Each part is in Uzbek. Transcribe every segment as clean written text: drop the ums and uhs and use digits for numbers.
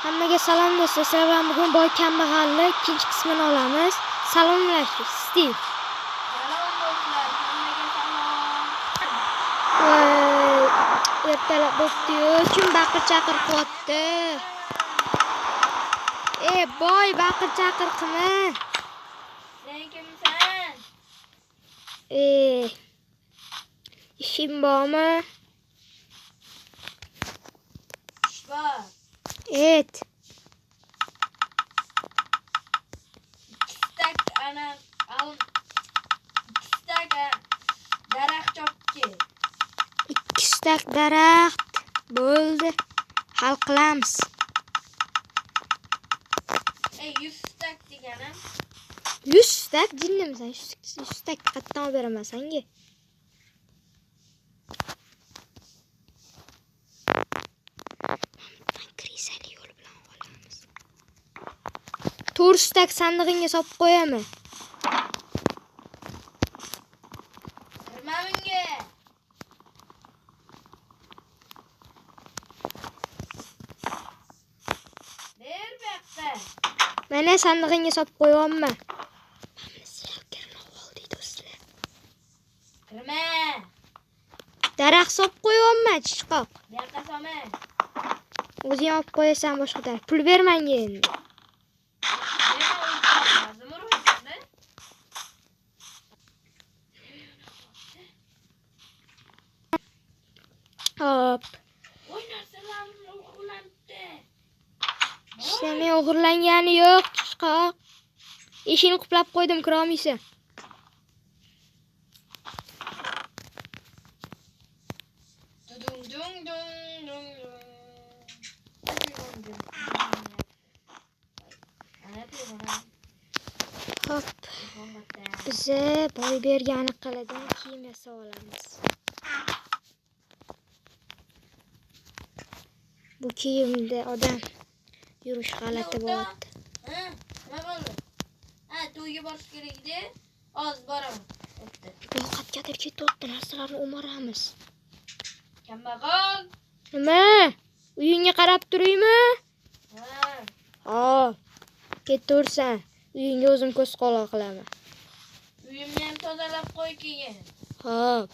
Hammaga salom do'stlar. Sizlar bilan bugun Boy kambag'alni ikkinchi qismini olamiz. Salomlashish, Steve. Salom do'stlar, hammaga salom. Voy, ertalab bo'pti-yu, kim baqir-chaqir qilyapti? Boy, baqir-chaqir qilma. Sen kimsan? Ishim bormi? Ish bor. Et. 2 ana al 2 daraxt chopki. 2 stak daraxt bo'ldi. Hal qilamiz. 100 stak deganim. 100 stak jinnimisan? 100 stak qayerdan olib beraman senga? Krisali yo'l bilan olamiz. 4 stak sandig'ingga solib qo'yaman. Kirma bunga. Ber bu yoqqa. Mana sandig'ingga solib qo'yapman. Mana siyalkarni oldik do'stlar. Kirma. Daraxt solib qo'yapman, chichqoq. Bu yoqqa solma. O'zing olib qo'yasan boshqa taraf. Pul ber menga endi. Hop. Voy, narsalarim o'g'irlanibdi. Ishlamay o'g'irlangani yo'q, chichqoq. Eshikni quplab qo'ydim, kira olmaysan. Dung dung dung dung dung. Ana telefon. Hop. Biza boy bergani qilidan kiyim yasab olamiz. Bu kiyimda odam yurish g'alati bo'lyapti. Ha, nima bo'ldi? Ha, to'yga borish kerak edi. Hozir boraman. Bo'pti. Ovqatgadir ketyapti, narsalarni o'maramiz. Kambag'al. Nima? Uyingga qarab turaymi? Ha. Ha. Ketaversan. Uyingga o'zim ko'z quloq qilaman. Uyimni ham tozalab qo'y keyin. Hop.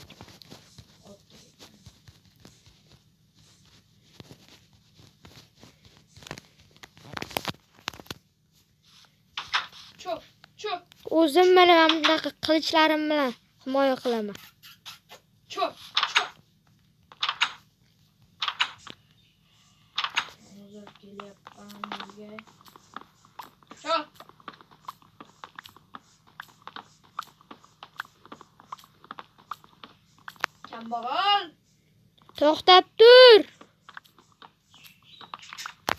Cho'p, cho'p. O'zim mana bunaqa qilichlarim bilan himoya qilaman. Cho'p, cho'p. Hozir kelyapman uyga. Cho'p. Kambag'al. To'xtab tur.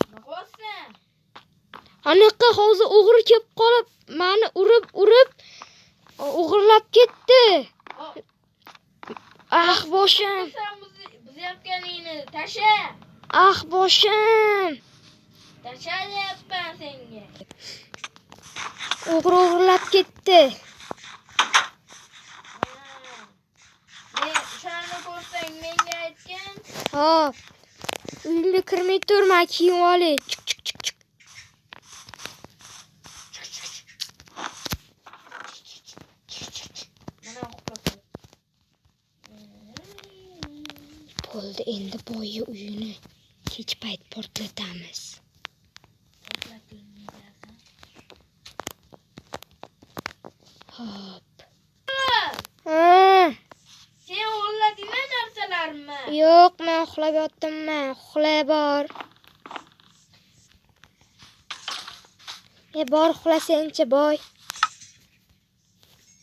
Nima qilyapsan? Aniqqa hozir o'g'ri kelib qolib, meni urib o'g'irlab ketdi. Ah boshim. Sen buzayotganingni tasha. Ah boshim. Tasha deyapman senga. O'g'ri o'g'irlab ketdi. Men o'shani ko'rsang menga aytgin. Hop. Uyimga kirmay tur, men kiyim olay. Chiq chiq chiq chiq. Mana uxlab qol. Bo'ldi, endi boyi uyini kech payt portlatamiz. Hop. Ha. Sen o'g'irladingmi narsalarimni? Yo'q, men uxlab yotdimman. Uxla bor. Bor uxla senchi boy.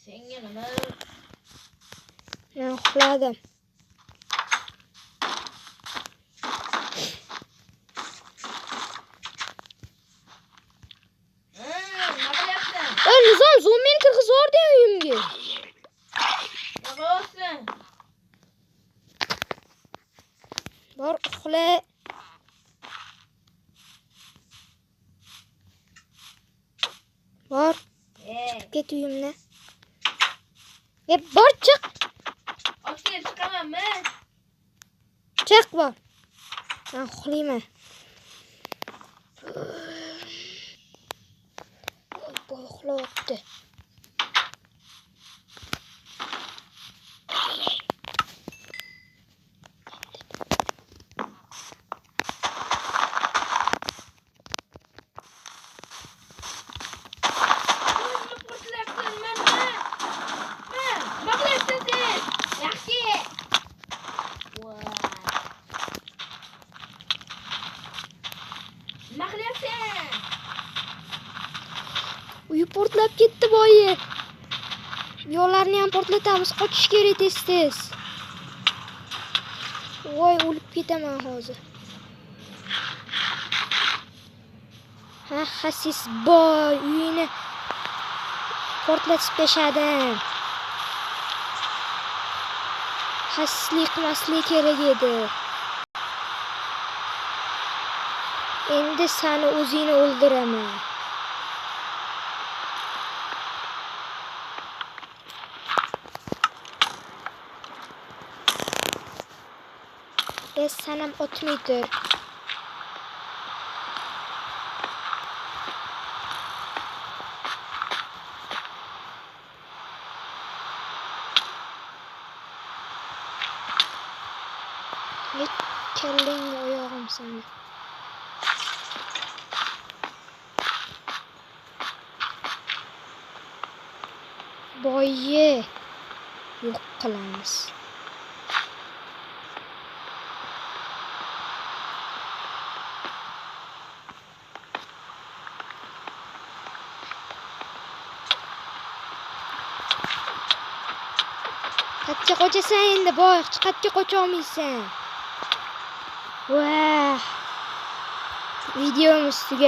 Senga nima? Men uxladim. Nima qilyapsan? Nizom, zombini kirgizib yubording uyimga. Nima qilyapsan? Bor uxla. Bor. Chiqib ket uyimdan. Bor chiq. Ochib chiqamanmi? Chiq bor. Men uxlayman. Uxlayapti. Uyi portlab ketdi boyi. Yo'llarni ham portlatamiz. Qochish kerak tez-tez. Voy, o'lib ketaman hozir. Ha, xasis boy uyini portlatib tashladim. Xasislik qilmaslik kerak edi. Endi seni o'zingni o'ldiraman. Sen ham otmay tur. Kallangga oyog'im seni. Boyi yo'q qilamiz. Qayerga qochasan endi boy? Hech qayerga qocha olmaysan. Vah! Videomiz tugadi.